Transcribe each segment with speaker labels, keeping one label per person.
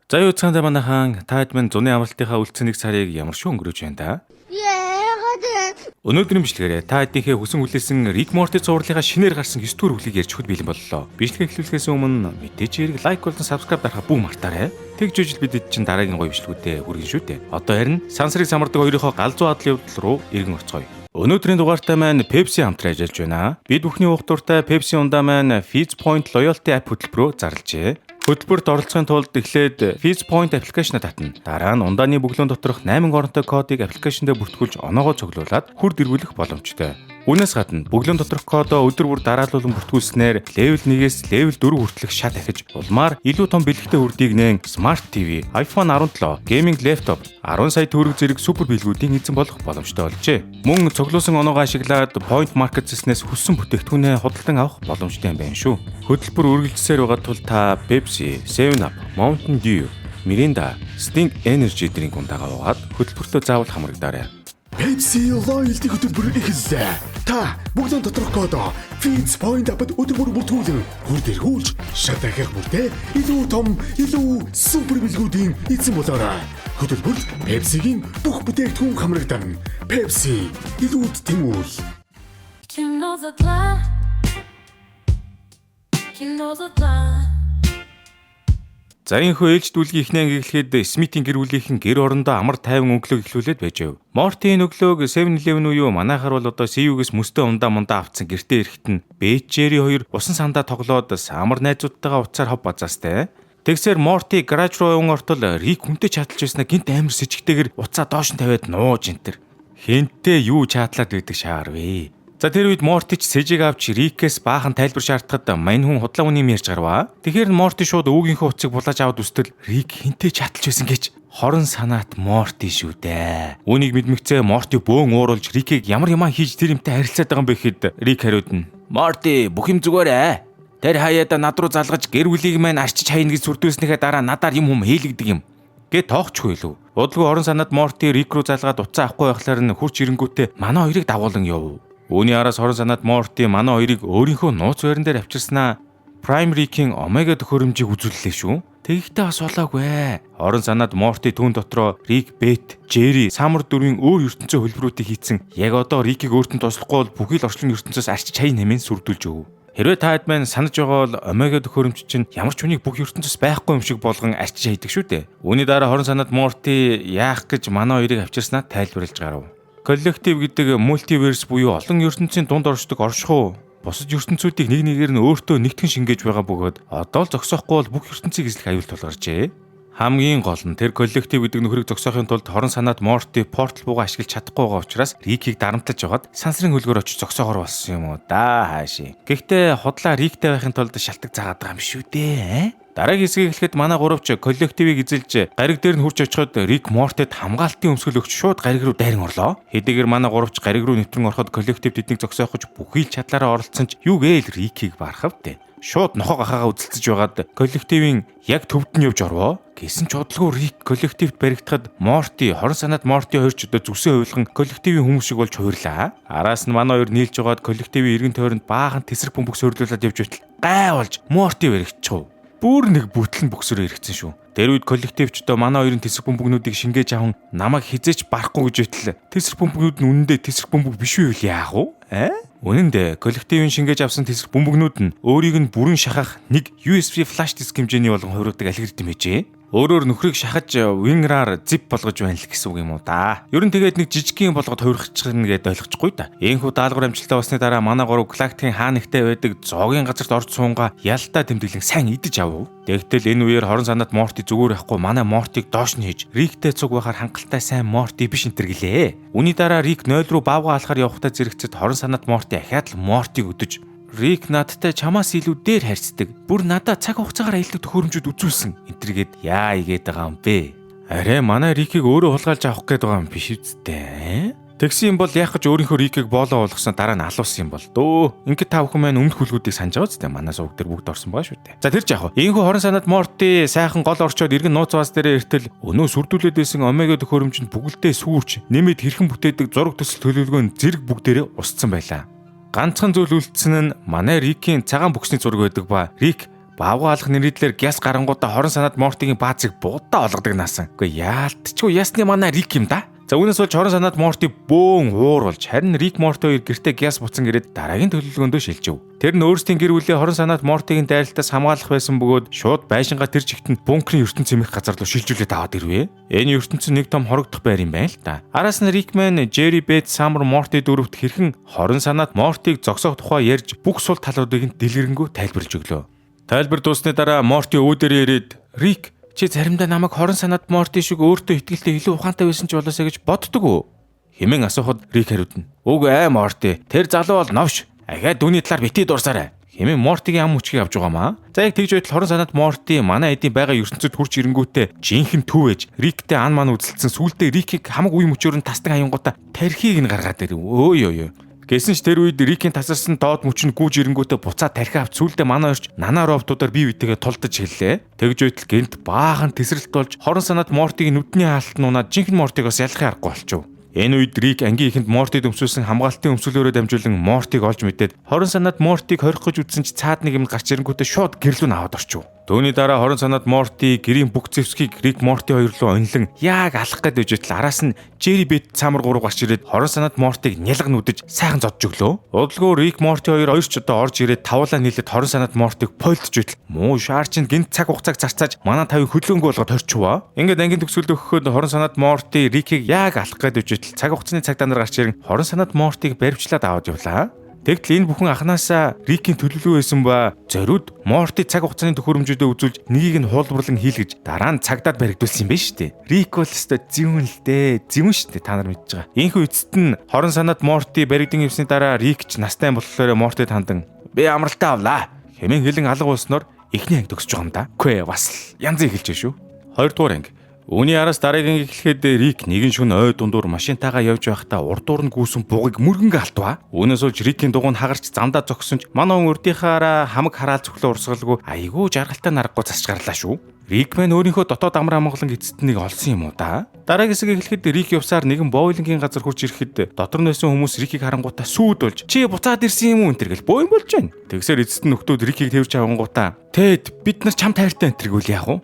Speaker 1: За, юу цаанда манайхан, та хэд минь зуны амралтынхаа үлдсэн нэг сарыг ямар шүү өнгөрөөж байна да?
Speaker 2: Яагаад?
Speaker 1: Өнөөдрийн бичлэгээрээ та хэдийнхээ хүсэн хүлээсэн Rick Morty цувралынхаа шинээр гарсан 9 дугаар бүлгийг ярьж өгөхөд бэлэн боллоо. Бичлэгийг эхлүүлэхээс өмнө мэдээж хэрэг like болон subscribe дарахаа бүү мартаарай. Тэгж үжил бид чинь дараагийн гоё бичлэгүүдээ хүргэн шүү дээ. Одоо харин сансрыг самардаг хоёрынхоо галзуу адал явдал руу эргэн орцгоё. Өнөөдрийн дугаартай маань Pepsi хамтран ажиллаж байна. Бид бүхний уух дуртай Pepsi ундаа маань Fizz Point Loyalty App хөтөлбөрөөр зарлажээ. Хөтөлбөрт оролцохын тулд эхлээд Fizz Point application-аа татна. Дараа нь ундааны бөглөөн доторх 8 оронтой кодыг application дээр бүртгүүлж оноогоо цуглуулад хүрд эргүүлэх боломжтой. Үүнээс гадна бөглөөн доторх кодоо өдөр бүр дараалуулан бүртгүүлснээр level 1-ээс level 4 хүртэлх шат ахиж улмаар илүү том бэлэгтэй хүрдийг нээн Smart TV, iPhone 17, gaming laptop, 10 сая төгрөг зэрэг супер бэлгүүдийн эзэн болох боломжтой болжээ. Мөн цуглуулсан оноогоо ашиглаад Point Market цэснээс хүссэн бүтээгдэхүүнээ худалдан авах боломжтой юм байна шүү. Хөтөлбөр үргэлжлсээр байгаа тул та Pepsi, 7 Up, Mountain Dew, Mirinda, Sting Energy drink ундаага уугаад хөтөлбөртөө заавал хамрагдаарай.
Speaker 3: Pepsi Loyalty хөтөлбөр эхэллээ. Та бөглөөн доторх кодоо Fizz Point app-д өдөр бүр бүртгүүлэн хүрд эргүүлж шат ахих бүртээ илүү том, илүү супер бэлгүүдийн эзэн болоорой. Хөтөлбөрт Pepsi-гийн бүх бүтээгдэхүүн хамрагдана. Pepsi, илүүд тэмүүл.
Speaker 4: Кино задлаа. Кино задлаа.
Speaker 1: За, энэхүү ээлж дүүлгийн эхний анги эхлэхэд Смитийн гэр бүлийнхэн гэр орондоо амар тайван өглөөг эхлүүлээд байж байв. Морти энэ өглөөг 7-Eleven уу, манайхаар бол одоо CU-гээс мөстөө ундаа мундаа авцсан гэртээ ирэхэд нь Бет, Жерри хоёр усан сандаа тоглоод Самар найзуудтайгаа утсаар хов базаастай. Тэгсээр Морти гараж руу яван ортол Рик хүнтэй чаталж байснаа гинт амар сэжигтэйгэр утсаа доош нь тавиад нууж энтер. Хэнтэй юу чатлаад байдаг шаар вэ? За, тэр үед Морти ч сэжиг авч Рикээс баахан тайлбар шаардахад мань хүн худлаа үний юм ярьж гарваа. Тэгэхээр Морти шууд өвгийнхөө утсыг булааж аваад үстэл Рик хэнтэй чаталж байсан гэж хорон санаат Морти шүү дээ. Үүнийг мэдмэгцээ Морти бөөн ууруулж Рикийг ямар ямаа хийж тэр юмтай харилцаад байгаа юм бэ гэхэд Рик хариуд нь: "Морти, бүх юм зүгээр ээ. Тэр хаяада над руу залгаж гэр бүлийг маань арчиж хайна гэж сүрдүүлснийхээ дараа надаар юм хүм хийлэгдэг юм" гэ тоохчгүй илүү. Удалгүй орон санаад Морти Рик рүү залгаад утсаа авахгүй байхлаар нь хурч ирэнгүүтээ манай хоёрыг дагуулan яв. Үүний араас хорон санаад Морти манай хоёрыг өөрийнхөө нууц байран дээр авчирснаа Prime Rick-ийн Omega төхөөрөмжийг үзүүллээ шүү. Тэгэхдээ бас болоогүй. Орон санаад Морти түүн дотроо Рик, Бет, Жерри, Самар дөрвийн өөр ертөнцийн хөлбөрүүдийг хийцэн. Яг одоо Рикийг өөрт нь туслахгүй бол бүхий л орчлон ертөнцөөс арчиж хаяа нэмэн сүрдүүлж өг. Хэрвээ та хэд маань санаж байгаа бол Омега төхөөрөмж чинь ямар ч хүнийг бүх ертөнцөөс байхгүй юм шиг болгон арчиж хайдаг шүү дээ. Үүний дараа хорон санаад Морти яах гэж манай хоёрыг авчирснаа тайлбарлаж гарав. Коллектив гэдэг multiverse буюу олон ертөнцийн дунд оршдог оршихуу бусад ертөнцүүдийг нэг нэгээр нь өөртөө нэгтгэн шингээж байгаа бөгөөд одоо л зогсоохгүй бол бүх ертөнцийг эзлэх аюул тулгарчээ. Хамгийн гол нь тэр коллектив гэдэг нөхрийг зогсоохын тулд хорон санаад Морти портал бууга ашиглаж чадахгүй байгаа учраас Рикийг дарамтлаж байгаад сансрын хөлгөөр очиж зогсоогоор болсон юм уу да хааши. Гэхдээ худлаа Риктэй байхын тулд шалтаг заагаад байгаа юм шүү дээ. Дараагийн хэсгийг эхлэхэд манай гуравч коллективыг эзэлж гариг дээр нь хүрч очиход Рик Мортед хамгаалтын өмсгөл өгч шууд гариг руу дайран орлоо. Хэдийгээр манай гуравч гариг руу нэвтрэн ороход коллектив тэднийг зогсоох гэж бүхий л чадлаараа оролцсон ч юу гээл Рикийг барах вэ? Шууд нохоо гахаагаа үзэлцэж байгаад коллективын яг төвд нь явж орвоо. Гэсэн ч удалгүй Рик коллективт баригдахад Морти, хорон санаад Морти хоёр ч одоо зүсээ хувилган коллективын хүмүүс шиг болж хувирлаа. Араас нь манай хоёр нийлж байгаад коллективын эргэн тойронд баахан тесрэг бөмбөг сойрлуулад явж байтал гай болж Морти баригдчихв. Бүр нэг бүтлэн бөксөрөө эргэцэн шүү. Тэр үед коллективч одоо манай хоёрын тэсрэг бөмбөгнүүдийг шингээж аван намайг хизээч барахгүй гэж байтал тэсрэг бөмбөгнүүд нь үнэндээ тэсрэг бөмбөг биш үү яах вэ? Аа? Үнэн дээр коллективын шингээж авсан тэсрэг бөмбөгнүүд нь өөрийг нь бүрэн шахах нэг USB flash disk хэмжээний болгон хувиргадаг алгоритм хийжээ. Өөрөөр нөхрийг шахаж WinRAR zip болгож байна л гэсэн үг юм уу да. Ер нь тэгээд нэг жижигхэн болгоод хувиргачихна гэдээ ойлгочихгүй да. Ийхүү даалгавар амжилттай болсны дараа манай гурав галактикийн хаа нэгтэй байдаг зоогийн газарт орж суунгаа ялтаа тэмдэглэн сайн идэж авав. Тэгтэл энэ үеэр хорон санаат Морти зүгээр явахгүй манай Мортиг доош нь хийж Риктэй цуг байхаар хангалттай сайн Морти биш энтер гэлээ. Үүний дараа Рик 0 руу баавга алахаар явахдаа зэрэгцэд хорон санаат Морти ахиад л Мортиг өдөж "Рик надтай чамаас илүү дээр харьцдаг. Бүр надад цаг хугацаагаар аялдаг төхөөрөмжүүд үзүүлсэн" энтергээд яа игээд байгаа юм бэ? Арай манай Рикийг өөрөө хулгайлж авах гээд байгаа юм биш үсттэй. Тэгсэн юм бол яах гэж өөрийнхөө Рикийг боолоо болгосон, дараа нь алуулсан юм бол дөө. Ингээд та бүхэн маань өмнөх хүлгүүдийг санаж байгаа зү, манай сувг дээр бүгд орсон байгаа шүү дээ. За, тэр ч яах вэ? Ийхүү хорон санаад Морти сайхан гол орчоод эргэн нууц баас дээрээ эртэл өнөө сүрдүүлээд байсан Омега төхөөрөмж нь бүгэлдээ сүүрч нэмээд хэрхэн бүтээдэг зураг төсөл төлөвлөгөө нь зэрэг бүгдээрээ устсан байлаа. Ганцхан зүйл үлдсэн нь манай Рикийн цагаан бүксний зураг байдаг ба Рик Бавга алах нэрийдлэр гяс гарангуудаа 20 санаад Мортигийн баазыг будаа олгодог наасан. Үгүй яалтчгүй ясны манай Рик юм да. За үүнээс болж 20 санаад Морти бөөн уур болж харин Рик Морти хоёр гэртээ гяс буцан ирээд дараагийн төлөвлөгөөндөө шилжив. Тэр нь өөрсдийн гэр бүлээ 20 санаад Мортигийн дайралтаас хамгаалах байсан бөгөөд шууд байшингаа тэр чигт нь бункерын ертөнц хэмээх газар руу шилжүүлээд аваад ирвэ. Энэ ертөнц нь нэг том хорогдох байр юм байна л да. Араас нь Рик маань Jerry, Beth, Summer, Morty дөрөвт хэрхэн 20 санаад Мортиг зогсоох тухай ярьж бүх сул талуудыг нь дэлгэрэнгүй тайлбарлаж өглөө. Тайлбар дууссаны дараа Морти өвөө дээрээ ирээд Рик, чи заримдаа намайг 20 санаад Морти шиг өөртөө итгэлтэй илүү ухаантай байсан ч болоосаа гэж боддог уу? Хэмээн асуухад Рик хариудна. Үгүй ээ Морти, тэр залуу бол новш. Ахиад үүний талаар битгий дурсаарай. Хэмээн Мортигийн ам хүчгийг авч байгаамаа. За яг тэгж байтал 20 санаад Морти манай эдийн байгаа ертөнцөд хурж ирэнгүүтээ жинхэнэ түүвэж Риктэй ан ман үзэлцсэн сүулдэ Рикийг хамаг үе мөчөөр нь тастан аянгуудаа тархийг нь гаргаад ирэв. Өө ёо ёо. Гэсэн ч тэр үед Рикийн тасарсан доод мөч нь гүйж ирэнгүүтээ буцаа тархи авч сүулдэ манай орч нана роботуудаар бие биетэйгээ тулдаж эхэллээ. Тэгж байтал гэнт баахан тесрэлт болж 20 санаад Мортигийн нүдний хаалт нь унаад жинхэнэ Мортиг бас ялахын аргагүй болчихов. Энэ үед Рик ангийн ихэнд Мортид өмсүүлсэн хамгаалтын өмсгөлөөрөө дамжуулан Мортиг олж мэдээд 20 санаад Мортиг хорих гэж үзсэн ч цаад нэг юм гарч ирэнгүүтээ шууд гэрлүү нь аваад орчив. Түүний дараа 20 санаад Морти гэрийн бүх зэвсгийг Рик Морти хоёр руу онилон яг алах гээд байж байтал араас нь Jerry Beth Summer гурав гарч ирээд 20 санаад Мортиг нялга нүдэж сайхан зодж өглөө. Удалгүй Рик Морти хоёр хоёр ч одоо орж ирээд тавуулаа нийлээд 20 санаад Мортиг пойлдож байтал муу шаар чинь гинт цаг хугацааг зарцааж манай тавыг хөдөлгөөнгөө болгоод хорчваа. Ингээд ангийн төгсгөлд өгөхөд 20 санаад Морти Рикийг яг алах гээд байж байтал цаг хугацааны цагдаа нар гарч ирэн 20 санаад Мортиг баривчлаад аваад явлаа. Тэгтэл энэ бүхэн анханасаа Рикийн төлөвлөгөө байсан ба зориуд Морти цаг хугацааны төхөөрөмжүүдээ үзүүлж нэгийг нь хуулбарлан хийлгэж дараа нь цагдаад баригдуулсан юм байна шүү дээ. Рик бол өстой зэвүүн л дээ. Зэвүүн шүү дээ та нар мэдж байгаа. Ийхүү эцэст нь 20 санаад Морти баригдан явсны дараа Рик ч настай болохоор Мортид хандан би амралтаа авлаа хэмээн хэлэн алга болсноор эхний анги төгсөж байгаа юм да. Үгүй бас янз эхэлж шүү. Хоёрдугаар анги. Үүний араас дараагийн эхлэхэд Рик нэгэн шөнө ой дундуур машинтайгаа явж байхдаа урдуур нь гүйсэн бугыг мөргөнгө алтваа. Үүнээс болж Рикийн дугуй нь хагарч замдаа зогссон ч манай хүн урдынхаараа хамаг хараал цөхлөө урсгалгүй айгүй жаргалтай наргагүй засч гарлаа шүү. Рик мэн өөрийнхөө дотоод амар амгалан эцэст нэг олсон юм уу да. Дараагийн хэсэг эхлэхэд Рик явсаар нэгэн боулингийн газар хурж ирэхэд дотор нь байсан хүмүүс Рикийг харангуутаа сүйд болж чи буцаад ирсэн юм уу энэ төр гэл боо юм болж байна. Тэгсээр эцэст нь нөхдүүд Рикийг тэрч авангуудаа Тэд бид нар чам тайртай энэ төр гүйл яах вэ?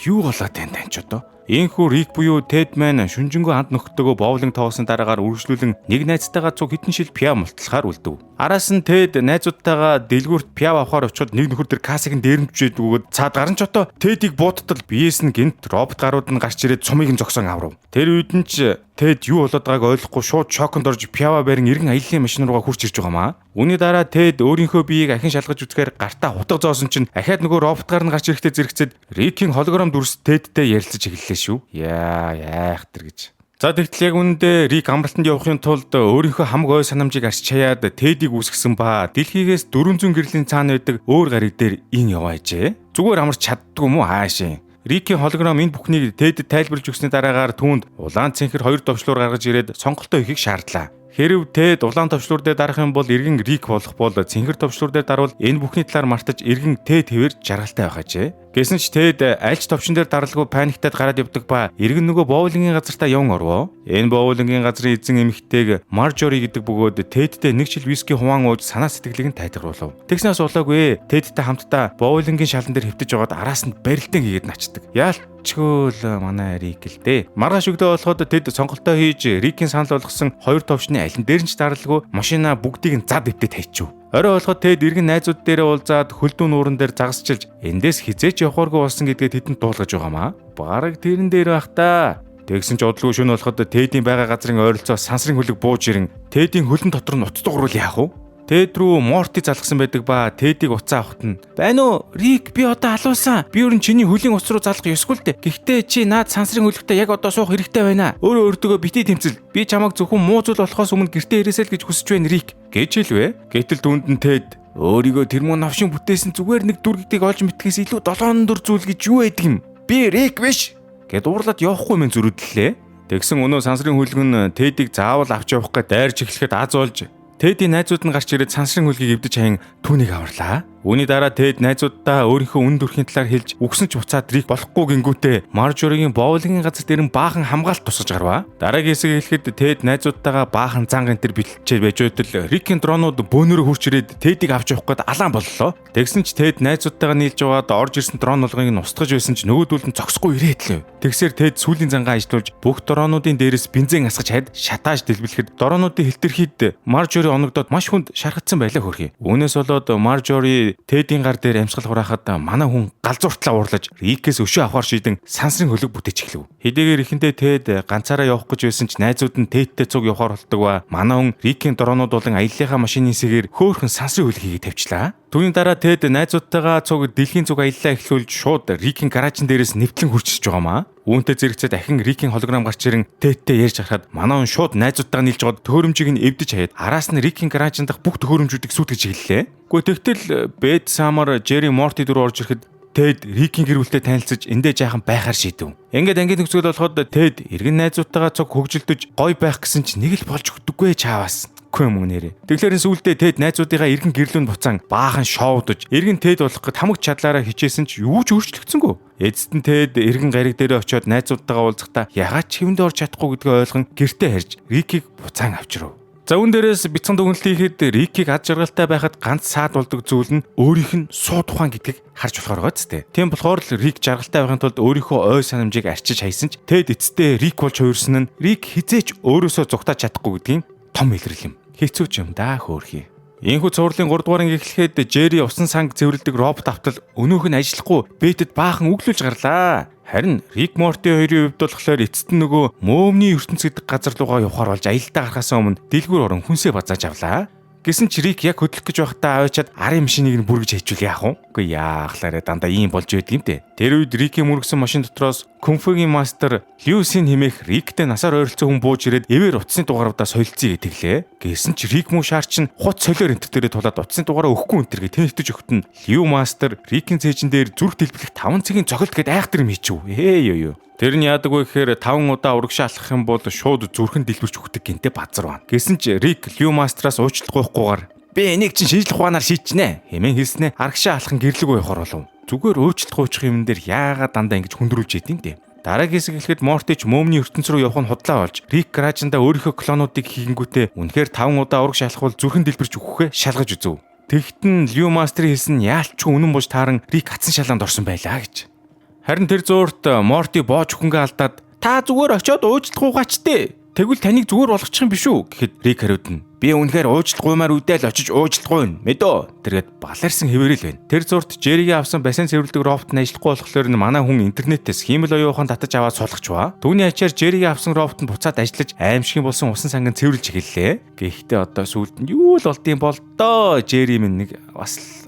Speaker 1: Юу болоод тань тань ч одоо. Ийхүү Рик буюу Тед маань шүнжэнгөө ханд нөхдөөгөө боулинг тоглосон дараагаар үргэлжлүүлэн нэг найзтайгаа цуг хэдэн шил пиа мултлахаар үлдэв. Араас нь Тед найзуудтайгаа дэлгүүрт пиа авахаар очиход нэг нөхөр тэр кассыг нь дээрэмжээд өгөөд цаад гарan ч одоо Тедийг бууттал биес нь гинт робот гарууд нь гарч ирээд цумыг нь зогсон аврав. Тэр үед нь ч Тед юу болоод байгааг ойлгохгүй шууд шоконд орж пиава барин эргэн аяллаа машин руугаа хурж ирж байгаамаа. Үүний дараа Тед өөрийнхөө биеийг ахин шалгаж үзэхээр гартаа хутга зоосон чинь ахиад нөгөө робот гар нь гарч ирэхдээ зэрэгцээд Рикийн холограм дүрс Тедтэй ярилцаж эхэллээ шүү. Яа яах тэр гэж. За тэгтэл яг үүндээ Рик амралтанд явахын тулд өөрийнхөө хамаг ой санамжийг арч чаяад Тедийг үүсгэсэн ба дэлхийгээс 400 гэрлийн цаана байдаг өөр гариг дээр ин яваа ажээ. Зүгээр амарч чаддгүй юм уу хаашийн. Рикийн холограм энэ бүхнийг Тедэд тайлбарлаж өгсөний дараагаар түүнд улаан цэнхэр хоёр товчлуур гаргаж ирээд сонголтоо хийхийг шаардлаа. Хэрв Тед улаан товчлуур дээр дарах юм бол эргэн Рик болох бол цэнхэр товчлуур дээр дарвал энэ бүхний талаар мартаж эргэн Тед хэвээр жаргалтай байх ажээ. Гэсэн ч Тед альч товчон дээр дарлгүй паниктаад гараад явдаг ба эргэн нөгөө боулингийн газартаа явн орвоо. Энэ боулингийн газрын эзэн эмэгтэйг Маржори гэдэг бөгөөд Тедтэй нэг жил виски хуваан ууж санаа сэтгэлийг нь тайлгаруулав. Тэгснээс улаагүй Тедтэй хамтдаа боулингийн шалан дээр хэвтэж байгаад араас нь барилтан хийгээд начдаг. Яалчгүй л манай Рик л дээ. Маргааш өглөө болоход Тед сонголтоо хийж Рикийн санал болгосон хоёр товчны алин дээр нь ч дарлгүй машина бүгдийг нь зад өвтөд тавьчихв. Орой болоход Тед эргэн найзууд дээрээ уулзаад хөлдөө нууран дээр загасчилж эндээс хизээч явахааргүй болсон гэдгээ тэдэнд дуулгаж байгаамаа. Бараг тэрэн дээр байх та. Тэгсэн ч удалгүй шөнө болоход Тедийн байгаа газрын ойролцоо сансрын хөлөг бууж ирэн Тедийн хөлн дотор нь утас дугуурвал яах вэ? Тед рүү Морти залгасан байдаг ба Тедийг уцаа авахт нь "Байна уу? Рик би одоо алуулсан. Би өөр нь чиний хөлийн утас руу залах ёсгүй л дээ. Гэхдээ чи наад сансрын хөлөгтөө яг одоо суух хэрэгтэй байна. Өөрөө өөртөөгөө битгий тэмцэл. Би чамайг зөвхөн муу зүйл болохоос өмнө гэртээ ирээсэй л гэж хүсэж байна Рик" гэж хэлвэ. Гэтэл түүнд нь Тед өөрийгөө тэр муу навшин бүтээсэн зүгээр нэг дүр гэдгийг олж мэдхээс илүү долоон дөр зүйл гэж юу байдаг юм? Би Рик биш гэд уурлаад явахгүй мэн зөрүүдлээ. Тэгсэн өнөө сансрын хөлөг нь Тедийг заавал авч явах гэж дайрч эхлэхэд аз болж Тедийн найзууд нь гарч ирээд сансрын хөлгийг эвдэж хаян түүнийг аварлаа. Үүний дараа Тед найзууддаа өөрийнхөө үн төрхийн талаар хэлж үгсэн ч буцаад Рик болохгүй гингүүтээ Маржоригийн боулингийн газар дээр нь баахан хамгаалт тусгаж гарваа. Дараагийн хэсэг хэлэхэд Тед найзуудтайгаа баахан занг энэ төр бэлтжээ байж байтал Рикийн дронууд бөөнөрөө хурч ирээд Тедийг авч явах гээд алаан боллоо. Тэгсэн ч Тед найзуудтайгаа нийлж яваад орж ирсэн дрон болгоныг нь устгаж байсан ч нөгөөдөл нь зогсохгүй ирээд лээ. Тэгсээр Тед сүүлийн зангаа ажилуулж бүх дронуудын дээрээс бензин асгаж хад шатааж дэлбэлэхэд дронуудын хэлтэрхийд Маржори оногдоод маш хүнд шархагдсан байлаа хөрхий. Үүнээс болоод Маржори Тедийн гар дээр амьсгал хураахад манай хүн галзууртлаа уурлаж Рикээс өшөө авахар шийдэн сансрын хөлөг бүтээж эхлэв. Хэдийгээр эхэндээ Тед ганцаараа явах гэж байсан ч найзууд нь Тедтэй цуг явахар болдог ба манай хүн Рикийн дронууд болон аяллахаа машины сэгээр хөөхөн сансрын хөлөг хийгээ тавьчлаа. Түүний дараа Тед найзуудтайгаа цуг дэлхийн цуг аяллаа эхлүүлж шууд Рикийн гаражин дээрээс нэвтлэн хурж ирж байгаамаа. Үүнтэй зэрэгцээ дахин Рикийн холограм гарч ирэн Тедтэй ярьж харахад манай хүн шууд найзуудтайгаа нийлж яваад төхөөрөмжийг нь эвдэж хаяад араас нь Рикийн гаражин дахь бүх төхөөрөмжүүдийг сүйтгэж эхэллээ. Гэхдээ тэгтэл Бет Самар Джерри Морти дөрөв орж ирэхэд Тед Рикийн гэр бүлтэй танилцаж эндээ жаахан байхаар шийдэв. Ингээд ангийн төгсгөл болоход Тед эргэн найзуудтайгаа цуг хөгжилдөж гой байх гэсэн ч нэг л болж өгдөггүй чаавас. Үгүй юм нэрээ. Тэгэхээр сүүлдээ Тед найзуудыгаа эргэн гэрлүүнд буцаан баахан шоудож, эргэн Тед болох гэд хамаг чадлаараа хичээсэн ч юу ч өөрчлөгдсөнгөө. Эцэст нь Тед эргэн гариг дээрээ очиод найзуудтайгаа уулзахдаа ягаад ч хэвэнд орж чадахгүй гэдгээ ойлгон гэртээ харж Рикийг буцаан авчирв. За үүн дээрээс бяцхан дүгнэлт хийхэд Рикийг ад жаргалтай байхад ганц саад болдог зүйл нь өөрийнх нь сууд ухаан гэдгийг харж болохоор байгаа зү. Тийм болохоор л Рик жаргалтай байхын тулд өөрийнхөө ой санамжийг арчиж хайсан ч Тед эцэстээ Рик болж хувирсан нь Рик хизээч өөрөөсөө зугтааж чадахгүй гэдгийн том илрэл юм. Хэцүү ч юм да хөөрхий. Ийхүү цувралын 3 дугаар анги эхлэхэд Джерри усан санг цэвэрлэдэг робот автал өнөөх нь ажиллахгүй Бетэд баахан өглөөлж гарлаа. Харин Рик Морти хоёрын хувьд болохоор эцэст нь нөгөө мөөмний ертөнц гэдэг газар руугаа явахаар болж аялдаа гарахаас өмнө дэлгүүр орон хүнсээ базааж авлаа. Гэсэн ч Рик яг хөдлөх гэж байхдаа аваачаад арын машиныг нь бүргэж хайчвал яах вэ? Үгүй яахлаарэ дандаа ийм болж байдаг юм те. Тэр үед Рикийн мөргсөн машин дотроос Кунфугийн мастер Люсин хэмээх Риктэй насаар ойролцоо хүн бууж ирээд эвэр утасны дугааруудаа солилцъё гэж тэглээ. Гэсэн ч Рик муу шаар чинь хуц солиор энтер дээрээ тулаад утасны дугаараа өгөхгүй энтер гэж тэнэгтэж өгт нь Лю мастер Рикийн цээжин дээр зүрх дэлбэлэх 5 цагийн цохилт гэд айхтар юм хийчихв. Ээ ёо ёо. Тэр нь яадаг вэ гэхээр 5 удаа урагшаа алхах юм бол шууд зүрхэн дэлбэрч өгдөг гинтэй базар байна. Гэсэн ч Рик Лю мастераас уучлахгүйгээр би энийг чинь шинжлэх ухаанаар шийдчихнэ хэмээн хэлснээ арагшаа алхан гэрлэгөө явахар болов. Зүгээр уучлах уучих юм дээр яагаад дандаа ингэж хүндрүүлж идэв юм бэ? Дараагийн хэсэг эхлэхэд Мортич мөөмний ертөнц рүү явах нь худлаа болж Рик гаражиндаа өөрийнхөө клонуудыг хийгэнгүүтээ үнэхээр 5 удаа урагш алхвал зүрхэн дэлбэрч өгөхөө шалгаж үзв. Тэгтэн Лю мастерын хэлсэн яалчгүй үнэн болж тааран Рик атсан шалаанд орсон байлаа гэж. Харин тэр зуурт Морти боож хөнгө алдаад та зүгээр очиод уучлах угаач тээ. Тэгвэл таныг зүгээр болгочих юм биш үү гэхэд Рик хариуд нь би үнэхээр уучлахгүймаар үдэл очиж уучлахгүй мэдөө. Тэргээд баларсан хэвээрэл байна. Тэр зурт Джеригийн авсан бассейн цэвэрлдэг робот нь ажиллахгүй болохоор нь манай хүн интернетээс хиймэл оюун ухаан татаж аваад суулгачваа. Түүний ачаар Джеригийн авсан робот нь буцаад ажиллаж аимшигын болсон усан санган цэвэрлж эхэллээ. Гэхдээ одоо сүүлд нь юу л болдсон бол доо Джери минь нэг бас л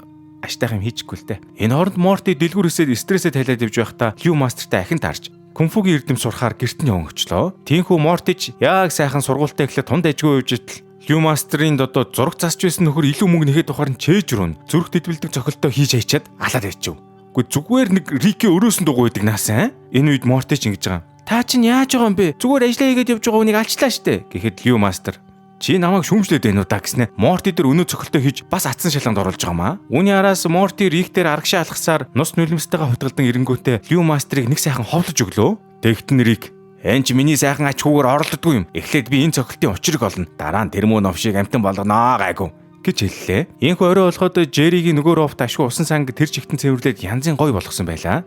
Speaker 1: аштайх юм хийчихгүй л дээ. Энэ хооронд Морти дэлгүүр өсөөд стрессээ тайлаад явж байхдаа Лю мастертай ахин таарч Кунфугийн эрдэм сурахаар гэрт нь яван өчлөө. Тинхүү Мортич яг сайхан сургуультай эхлээд тунд ажгүй явж итэл Лю мастерын одоо зураг засч байсан нөхөр илүү мөнгө нэхэд тухаар нь чээж рүүн зүрх дэлбэлдэг цохилтоо хийж хайчаад алаад байчив. Гэхдээ зүгээр нэг Рики өрөөсөн дугуй байдаг наасан. Энэ үед Мортич ингэж байгаа. Та чинь яаж байгаа юм бэ? Зүгээр ажиллаа хийгээд явж байгаа хүнийг алчлаа штэ. Гэхэд Лю мастер чи намайг шүүмжлээд байна уу да гэснэ. Морти дээр өнөө цохилтоо хийж бас атсан шалганд оруулж байгаа маа. Үүний араас Морти Рик дээр арагшаа алхасаар нус нулимстайгаа хутгалдан ирэнгүүтээ Лю мастерыг нэг сайхан ховлож өглөө. Тэгтэн Рик энэ чи миний сайхан ач хүүгээр оролддоггүй юм. Эхлээд би энэ цохилтын учрыг олно. Дараа нь тэр муу новшийг амтан болгоноо гайгүй гэж хэллээ. Энэхүү орой болоход Джеригийн нөгөө робот ашгүй усан санг тэр чигтэн цэвэрлээд янзын гой болгосон байлаа.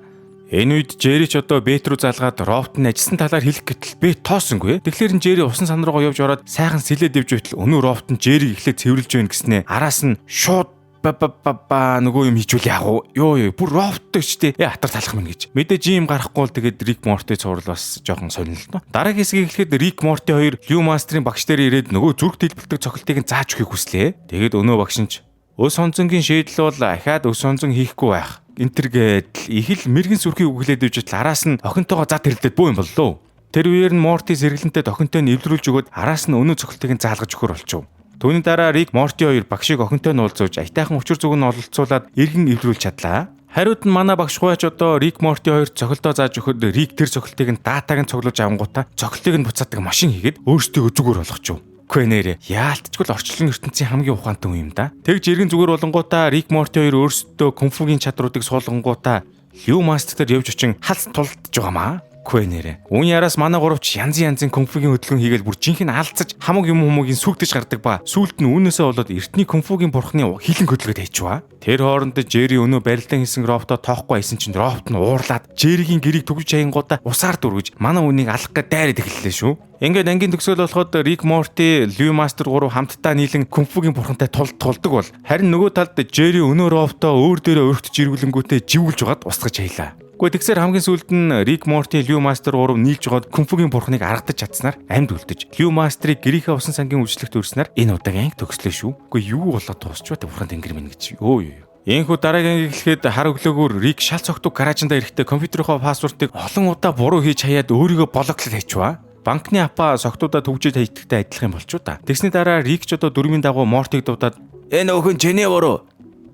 Speaker 1: Энэ үед Джерри ч одоо Бет рүү залгаад робот нь ажилласан талаар хэлэх гэтэл Бет тоосонгүй. Тэгэхээр нь Джерри усан сан руугаа явж ороод сайхан сэлээд явж байтал өнөө робот нь Джерриг эхлээд цэвэрлж байна гэснээ араас нь шууд ба ба ба ба нөгөө юм хийжүүл яах вэ? Йоо ёо бүр роботтой ч тий. Атар талах мэн гэж. Мэдээж ийм гарахгүй л тэгээд Рик Морти цуврал бас жоохон сонирхолтой. Дараагийн хэсгийг эхлэхэд Рик Морти хоёр Лю мастерын багш дээр ирээд нөгөө зүрх дэлбэлдэг цохилтыг нь зааж өгөхийг хүслээ. Тэгээд өнөө багш нь ч өс онцонгийн шийдэл бол ахаад өс онцон хийхгүй байх. Энтергээд их л мэрэгэн сүрхий үглээд ивж араас нь охинтойгоо зад хэрэлдээд бүү юм боллоо. Тэр үеэр нь Морти сэргэлэнтэй охинтой нь эвлэрүүлж өгөөд араас нь өнөө цохилтыг нь заалгаж өгөхөр болчихов. Түүний дараа Рик Морти хоёр багшийг охинтой нь уулзуулж аятайхан учир зүг нь ололцуулаад эргэн эвлэрүүлж чадлаа. Хариуд нь манай багш хуйч одоо Рик Морти хоёр цохилтоо зааж өгөхөд Рик тэр цохилтыг нь датаг нь цуглуулж авангуудаа цохилтыг нь буцаадаг машин хийгээд өөрсдийгөө зүгээр болгочихов. Үгүй нэрэ. Яалтчгүй л орчлон ертөнцийн хамгийн ухаантай хүн юм да. Тэгж эргэн зүгээр болонгуудаа Рик Морти хоёр өөрсдөө кунфугийн чадруудыг суулгангуудаа Лю Мастер дээр явж очин халс тулдж байгаа маа. Үгүй нэрэ. Үүний араас манай гуравч янзын янзын кунфугийн хөдөлгөөн хийгээл бүр жинхэнэ алцаж хамаг юм хүмүүгийн сүгдэж гардаг ба. Сүүлд нь үүнээсээ болоод эртний кунфугийн бурхны хилэн хөдөлгөөд хийчихва. Тэр хооронд Жерри өнөө барилдаан хийсэн роботоо тоохгүй айсан чинь робот нь уурлаад Жерригийн гэрийг түгж чаянгуудаа усаар дүргэж манай үнийг алах гээд дайраад эхэллээ шүү. Ингээд ангийн төгсгөл болоход Рик Морти, Лю Мастер гурав хамтдаа нийлэн кунфугийн бурхантай тулд тулдаг бол харин нөгөө талд Жерри өнөө роботоо өөр дээрээ өргөтж эргүүлэнгүүтээ живүүлж байгаад устгаж хаялаа. Гэхдээ тэгсээр хамгийн сүүлд нь Рик Морти, Лю Мастер гурав нийлж байгаад кунфугийн бурхныг аргадаж чадсанаар амьд үлдэж Лю Мастерыг гэрийнхээ усан сангийн үйлчлэгт өрснөөр энэ удаагийн анги төгслөө шүү. Үгүй юу болоод дуусч ба бурхан тэнгэр минь гэж. Өө юу. Энэхүү дараагийн анги эхлэхэд хар өглөөгөр Рик шал цогтуг гаражиндаа ирэхдээ компьютерийнхоо password ыг олон удаа буруу хийж хаяад өөрийгөө block лол хийчихва. Банкны апа согтуудаа түгжиж хайдагтай адилхан юм болчих уу та. Тэгсний дараа Рик ч одоо дөрмийн дагуу Мортиг дуудаад "Энэ өхөн чиний буруу"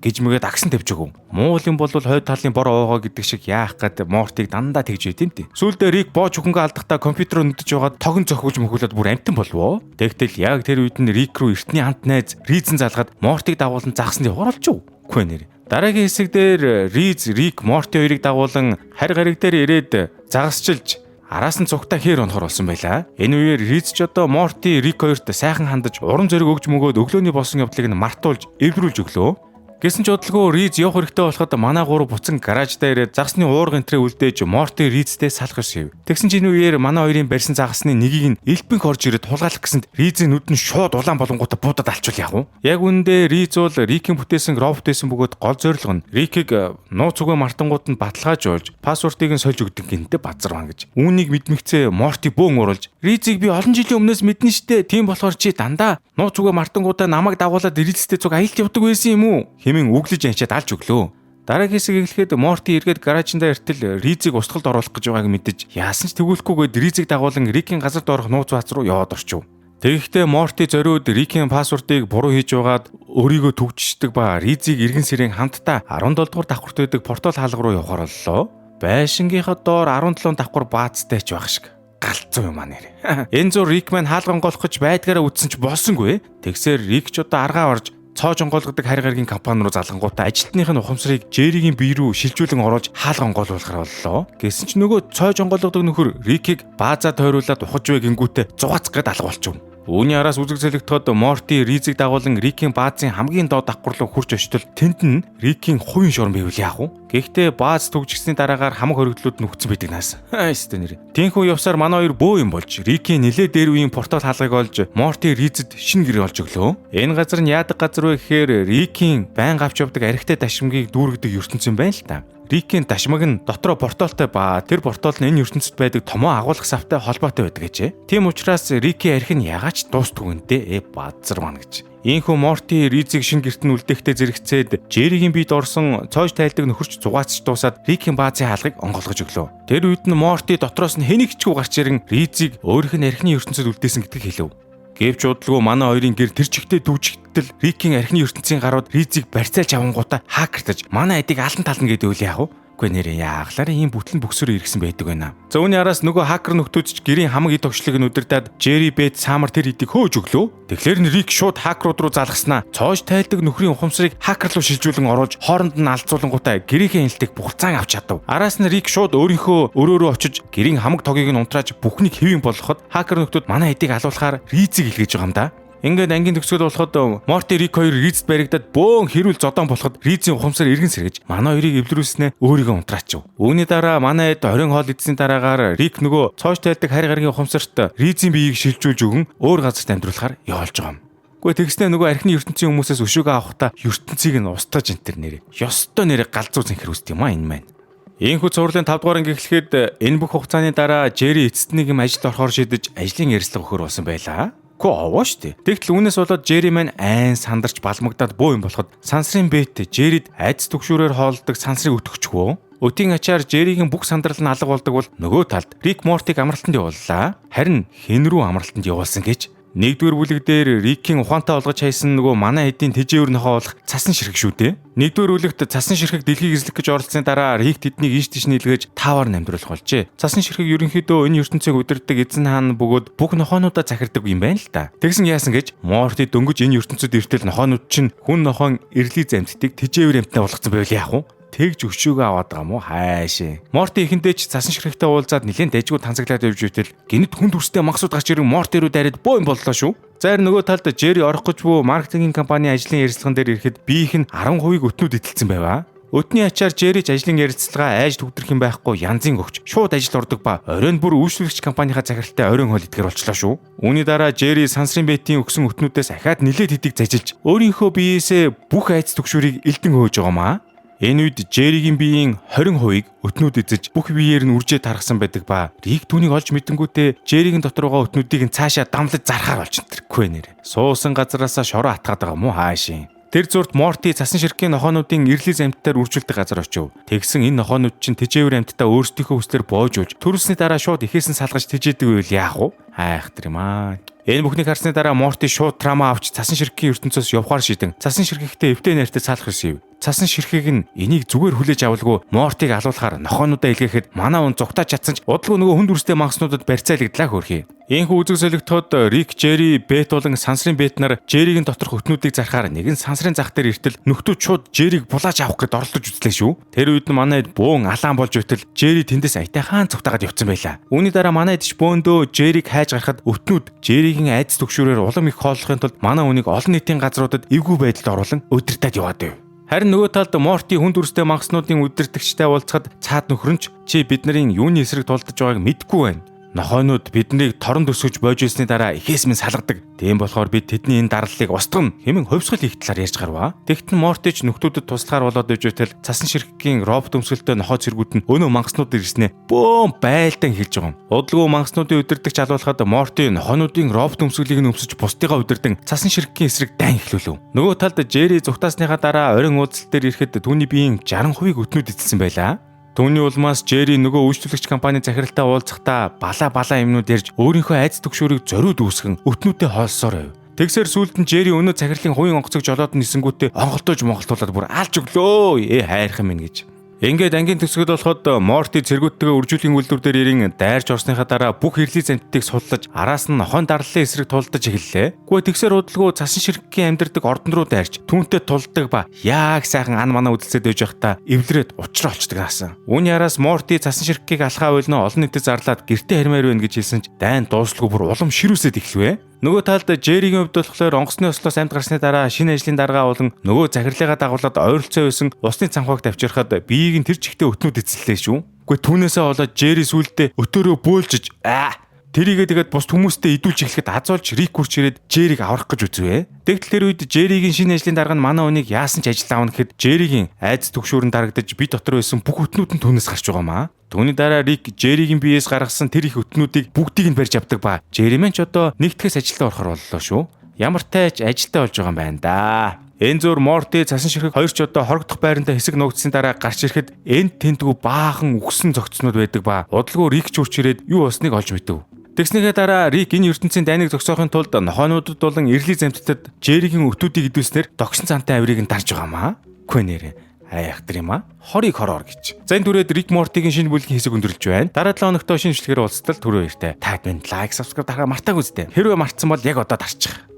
Speaker 1: гэж мэгээд агсан тавьж өгөв. Муу юм бол хойд талын бор оогоо гэдэг шиг яах гээд Мортиг дандаа тэгж байд юм тий. Сүүлдээ Рик боо чүхэнгээ алдахдаа компьютероо нүдэж байгаад тогон зохиулж мөхүүлээд бүр амтан болвоо. Тэгтэл яг тэр үед нь Рик рүү эртний хамт найз Ризэн залгаад Мортиг дагуулan загсанд явахаар олж. Үгүй нэр. Дараагийн хэсэг дээр Риз, Рик, Морти хоёрыг дагуулan харь гариг дээр ирээд загасчилж араас нь цугтаа хээр онохор болсон байлаа. Энэ үеэр Риз ч одоо Морти, Рик хоёрт сайхан хандаж урам зориг өгж мөгөөд өглөөний болсон явдлыг нь мартуулж эврүүлж өглөө. Гэсэн ч удалгүй Риз явах хэрэгтэй болоход манай гурав буцан гараждаа ирээд загасны уурга энтрээ үлдээж Морти Ризтэй салах ёс хийв. Тэгсэн чинь энэ үеэр манай хоёрын барьсан загасны нэгийг нь элбэнх орж ирээд тулгаалах гэсэнд Ризийн нүд нь шууд улаан болонгуудаа буудаад алчвал яах вэ? Яг үүндээ Риз бол Рикийн бүтээсэн робот байсан бөгөөд гол зорилго нь Рикийг нууц үгээ мартангууд нь баталгаажуулж password ыг нь сольж өгдөг гинтэ базарван гэж. Үүнийг мэдмэгцээ Морти бөөн уруулж Ризийг би олон жилийн өмнөөс мэднэ штэ. Тийм болохоор чи дандаа нууц үгээ мартангуудаа намайг дагуулад Ризтэй цуг аялт явдаг байсан юм уу? Хэмээн үглэж анчаад алж өглөө. Дараагийн хэсэг эхлэхэд Морти эргээд гаражиндаа эртэл Ризийг устгалд оруулах гэж байгааг мэдэж яасан ч тэгүүлэхгүйгээд Ризийг дагуулan Рикийн газар доорх нууц бааз руу яваад орчив. Тэгэхдээ Морти зориуд Рикийн password ыг буруу хийж байгаад өөрийгөө түгжчихдэг ба Ризийг эргэн сэрэн хамтдаа 17 дугаар давхарт байдаг портал хаалга руу явахаар боллоо. Байшингийнхаа доор 17 давхар баазтай ч байх шиг галзуу юм а нэр. Энэ зур Рик маань хаалга онгойлгох гэж байдгаараа үтсэн ч болсонгүй. Тэгсээр Рик ч одоо аргаа орж цоож онгойлгодог харь гаргийн компани руу залгангуудаа ажилтных нь ухамсарыг Жерригийн бие рүү шилжүүлэн оруулж хаалга онгойлгуулахар боллоо. Гэсэн ч нөгөө цоож онгойлгодог нөхөр Рикийг баазаа тойруулаад ухаж вэ гингүүтээ зугаацах гээд алга болчихов. Үүний араас үзэг зэлэгдэхэд Морти Ризийг дагуулan Рикийн баазын хамгийн доод давхар руу хурж очтол тэнд нь Рикийн хувийн шорон байвал яах вэ? Гэхдээ бааз түгжигсний дараагаар хамаг хоригдлууд нүгдсэн байдаг наас. Хайстай нэр. Тинхүү явсаар манай хоёр бөө юм болж Рикийн нилээ дээр үеийн портал хаалгыг олж Морти Ризэд шинэ гэр олж өглөө. Энэ газар нь яадаг газар вэ гэхээр Рикийн байнга авч явдаг архитай дашимгийг дүүргэдэг ертөнц юм байна л та. Рикийн дашмаг нь дотроо порталтай ба тэр портал нь энэ ертөнцид байдаг томоо агуулах савтай холбоотой байдаг гэжээ. Тийм учраас Рикийн архи нь ягаад ч дуустгүй нэ базар мана гэж. Ийхүү Морти Ризийг шинэ гэрт нь үлдээхдээ зэрэгцээд Жерригийн биед орсон цоож тайлдаг нөхөрч зугаацч дуусаад Рикийн баазын хаалгыг онгойлгож өглөө. Тэр үед нь Морти дотроос нь хэнийгчгүй гарч ирэн Ризийг өөрийнх нь архины ертөнцид үлдээсэн гэдгийг хэлв. Гэвч удалгүй манай хоёрын гэр тэр чигтээ түвжигтэл Рикийн архины ертөнцийн гарууд Ризийг барьцаалж авангуудаа хакертаж манай эдийг алан тална гэдэг үйл яах вэ? Үгүй нэрээ яаглаараа ийм бүтлэн бөксөр иргсэн байдаг байна. За үүний араас нөгөө хакер нөхдүүд ч гэрийн хамаг эд тогшлыг нь удирдаад Жерри, Бет, Самар тэр эдийг хөөж өглөө. Тэгэхээр нь Рик шууд хакерууд руу залгаснаа цоож тайлдаг нөхрийн ухамсарыг хакер руу шилжүүлэн оруулж хооронд нь алдзуулангуудаа гэрийнхээ хяналтыг бугцаан авч чадав. Араас нь Рик шууд өөрийнхөө өрөөрөө очиж гэрийн хамаг тогийг нь унтрааж бүхнийг хэвийн болгоход хакер нөхдүүд манай эдийг алуулахаар Ризийг илгээж байгаа юм да. Ингээд ангийн төгсгөл болоход Морти Рик хоёр Ризд баригдаад бөөн хэрүүл зодоон болоход Ризийн ухамсар эргэн сэргэж манай хоёрыг эвлэрүүлснээ өөрийгөө унтраачив. Үүний дараа манай эд 20 хоол идсэний дараагаар Рик нөгөө цоож тайлдаг харь гаргийн ухамсарт Ризийн биеийг шилжүүлж өгөн өөр газарт амьдруулахаар явуулж байгаа юм. Гэхдээ тэгснэ нөгөө архины ертөнцийн хүмүүсээс өшөөгөө авахдаа ертөнцийг нь устгаж энэ төр нэрээ. Ёстой нэрээ галзуу зэнхэр үст юм а энэ маань. Ийхүү цувралын 5 дугаар анги эхлэхэд энэ бүх хугацааны дараа Жерри эцэст нэг юм ажилд орохоор шийдэж ажлын ярилцлага өгөхөр болсон байлаа. Гүү овоо штэ. Тэгтэл үүнээс болоод Жерри маань айн сандарч балмагдаад бөө юм болоход сансрын Бет Жеррид айц түгшүүрээр хооллодог сансрыг өтгөчгөө. Өтийн ачаар Жерригийн бүх сандрал нь алга болдог бол нөгөө талд Рик Мортиг амралтанд явууллаа. Харин хэн рүү амралтанд явуулсан гэж Нэгдүгээр бүлэг дээр Рикийн ухаантай олгож хайсан нөгөө манай хэдийн тэжээвэр нохоо болох цасан ширхэг шүү дээ. Нэгдүгээр бүлэгт цасан ширхэг дэлхийг эзлэх гэж оролцсны дараа Рик тэднийг ийш тийш нийлгээж таавар амьдруулах болжээ. Цасан ширхэг ерөнхийдөө энэ ертөнцийг удирддаг эзэн хаан бөгөөд бүх нохоонуудаа захирдаг юм байна л та. Тэгсэн яасан гэж Морти дөнгөж энэ ертөнцид иртэл нохоонууд чинь хүн нохоон эрлийн амьтдыг тэжээвэр амьтнаа болгоцсон байвал яах вэ? Тэгж өчөөгөө аваад байгаа юм уу? Хайшээ. Морти эхэндээ ч цасан ширхэгтэй уулзаад нэлээд дайжгүй танцаглаад явж байтал гэнэт хүн төрстэй мангасууд гарч ирэн Морти руу дайраад боо юм боллоо шүү. За харин нөгөө талд Jerry орох гэж буй маркетингийн компани ажлын ярилцлаган дээр ирэхэд биеийнх нь 10%-ийг өтнүүд эдэлсэн байваа. Өтний ачаар Jerry ч ажлын ярилцлага айж төгдрөх юм байхгүй янзын өгч шууд ажил ордог ба оройн бүр үйлчлүүлэгч компанийнхаа захиралтай оройн хоол идэхээр болчлоо шүү. Үүний дараа Jerry сансрын Бетийн өгсөн өтнүүдээс ахаад нилээд хэдийг зажилж өөрийнхөө биеэсээ бүх айц түгшүүрийг элдэн хөөж байгаа маа. Энэ үед Жерригийн биеийн 20%-ийг өтнүүд эзэж бүх биеэр нь үржээ тархсан байдаг ба Рик түүнийг олж мэдэнгүүтээ Жерригийн дотор байгаа өтнүүдийг нь цаашаа дамлаж зархаар болж тэрхгүй нэр. Суусан газараасаа шороо атгаад байгаа мó хаашийн. Тэр зурд Морти цасан ширхгийн нохоонуудын эрлийн амьтдаар үржүүлдэг газар очив. Тэгсэн энэ нохоонууд чинь тэжээвэр амьтдаа өөрсдийнхөө хүслээр боож ууж төрөлсний дараа шууд ихээс нь салгаж тэжээдэг байвал яах вэ? Айхтар юм аа. Энэ бүхнийг харсны дараа Морти шууд трама авч цасан ширхгийн ертөнцөөс явхаар шийдэн цасан ширхэгтэй эвтэй нартай салах ёстой юм. Цасан ширхэг нь энийг зүгээр хүлээж авалгүй Мортиг алуулахаар нохоонуудаа илгээхэд манай хүн зугтааж чадсан ч удалгүй нөгөө хүнд үрстэй мангаснуудад барьцаалагдлаа хөөрхий. Ийхүү үзэг солигдоход Рик, Jerry, Бет болон сансрын Бет нар Jerry-гийн доторх өтнүүдийг зархаар нэгэн сансрын зах дээр иртэл нөхдүүд шууд Jerry-г булааж авах гээд оролдож үзлээ шүү. Тэр үед нь манай хэд бөөн алаан болж байтал Jerry тэндээс аятайхан цугтаагаад явцсан байлаа. Үүний дараа манай хэд ч бөөндөө Jerry-г хайж гарахад өтнүүд Jerry-гийн айдас түгшүүрээр улам их хооллохын тулд манай хүнийг олон нийтийн газруудад эвгүй байдалд оруулан удирдаад яваад байв. Харин нөгөө талд Морти хүн дүрстэй мангаснуудын удирдагчтай уулзахад цаад нөхөр нь ч чи бидний юуны эсрэг тулдаж байгааг мэдэхгүй байна. Нохойнууд биднийг торон төсөж бойж ирсний дараа ихээс минь салгадаг. Тийм болохоор бид тэдний энэ дарлалыг устгана хэмээн хувьсгал хийх талаар ярьж гарваа. Тэгтэн Морти ч нөхдүүдэд туслахаар болоод иж байтал цасан ширхгийн робот өмсгөлтэй нохой цэргүүд нь өнөө мангаснууд ирснээ бөөн байлдан хэлж байгаа юм. Удалгүй мангаснуудын удирдагч алуулахад Морти нохойнуудын робот өмсгөлийг нь өмсөж бусдыгаа удирдан цасан ширхгийн эсрэг дайн эхлүүлв. Нөгөө талд Jerry зугтаасныхаа дараа оройн уулзалт дээр ирэхэд түүний биеийн 60%-ийг өтнүүд эзэлсэн байлаа. Түүний улмаас Jerry нөгөө үйлчлүүлэгч компани захиралтай уулзахдаа балаа балаа юмнууд ярьж өөрийнхөө айц түгшүүрийг зориуд үүсгэн өтнүүдээ хоолсоор байв. Тэгсэр сүүлд нь Jerry өнөө захирлын хувийн онгоцог жолоод нисэнгүүтээ онголтойж монголтуулаад бүр алж өглөө. Ээ хайрхан минь гэж. Ингээд ангийн төсгөл болоход Морти цэргүүдтэйгээ үржүүлгийн үйлдвэр дээр ирэн дайрч орсныхаа дараа бүх эрлийн амьтдыг суллаж араас нь нохойн дарлалын эсрэг тулдаж эхэллээ. Гэхдээ тэгсэр удалгүй цасан ширхгийн амьдардаг ордон руу дайрч түүнтэй тулдаг ба яг сайхан ан манаа үдэлцээд байж байхдаа эвлэрээд учраа олчдөг наасан. Үүний араас Морти цасан ширхгийг алхаа ойлноо олон нийтэд зарлаад гэртээ хармаар байна гэж хэлсэн ч дайн дууслгүй бүр улам ширүүсэд эхлэвэ. Нөгөө талд Jerry-гийн хувьд болохоор онгоцны ослоос амьд гарсны дараа шинэ ажлын даргаа болон нөгөө захирлыгаа дагуулад ойролцоо байсан усны цамхааг тавьчирхад биеийг нь тэр чигтээ өтнүүд эзэллээ шүү. Гэхдээ түүнээсээ болоод Jerry сүүлдээ өтөөрөө бөөлжиж аа тэрийгээ тэгээд бус хүмүүстэй идүүлж эхлэхэд азуулж Рик хурч ирээд Jerry-г аврах гэж үзвэ. Тэгтэл тэр үед Jerry-гийн шинэ ажлын дарга нь манай хүнийг яасан ч ажил авна гэхэд Jerry-гийн айц түгшүүрэн дарагдаж би дотор байсан бүх өтнүүд нь түүнээс гарч байгаа маа. Түүний дараа Рик Jerry-гийн биеэс гаргасан тэр их өтнүүдийг бүгдийг нь барьж авдаг ба. Jerry маань ч одоо нэгтгэхээс ажилдаа орохор боллоо шүү. Ямар тааж ажилтаа болж байгаа юм байна да. Энэ зур Морти цасан ширхэг хоёр ч одоо хорогдох байранда хэсэг нуугдсны дараа гарч ирэхэд энд тэндгүү баахан үхсэн зогцнууд байдаг ба. Удалгүй Рик ч урч ирээд юу болсныг олж мэдэв. Тэгснийхээ дараа Рик энэ ертөнцийн дайныг зогсоохын тулд нохойнуудад болон эрлийн замттад Жерригийн өтүүдийг идүүлснээр догшин зантай авирыг нь дарж байгаа маа. Үгүй нэрээ. Айхтар юм аа. Хорыг хороор гэж. За энэ түрээд Рик Мортигийн шинэ бүлгийн хэсэг өндөрлөж байна. Дараа 7 хоногт шинэ бичлэгээр уулзтал түрүү баяртай. Та минь like, subscribe дарахаа мартаагүй үстэй. Хэрвээ мартсан бол яг одоо дарчих.